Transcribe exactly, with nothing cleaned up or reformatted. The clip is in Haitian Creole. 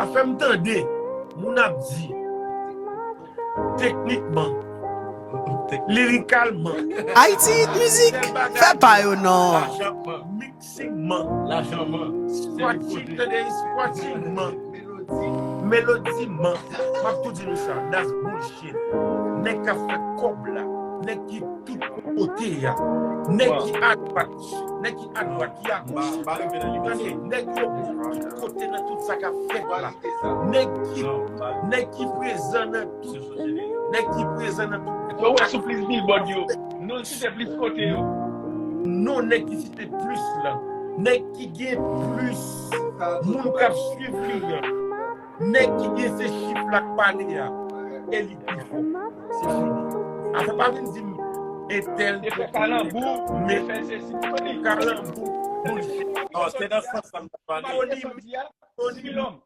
Sa fè m tande moun ap di teknikman, lirikalman, Ayiti Hit Music, fè pa yo non. mixingman, scratching, tande, scratchingman, melodiman. M ap tou di nou sa, that's bullshit. Nèg k ap fè kòb la, nèg ki tout kote a, nèg ki adwat, nèg ki adwat, ki agoch. Tande, nèg yo tout kote nan tout sa k ap fèt la. Nèg ki, nèg ki prezan nan tout, nèg ki prezan nan tout. Yo wè sou plis billboard yo. Nou l site plis kote yo. Non, nèg ki site plis la. Nèg ki gen plis moun k ap swiv li an. Nèg ki gen se chif la k pale a. E li pi fò. Se fini. Afè pa vin di m entèl Te fè kalanbou, te men fè sesi. Tony, kalanbou, bullshit. Non, se nan sans sa m t ap pale. Tony, Tony, Tony,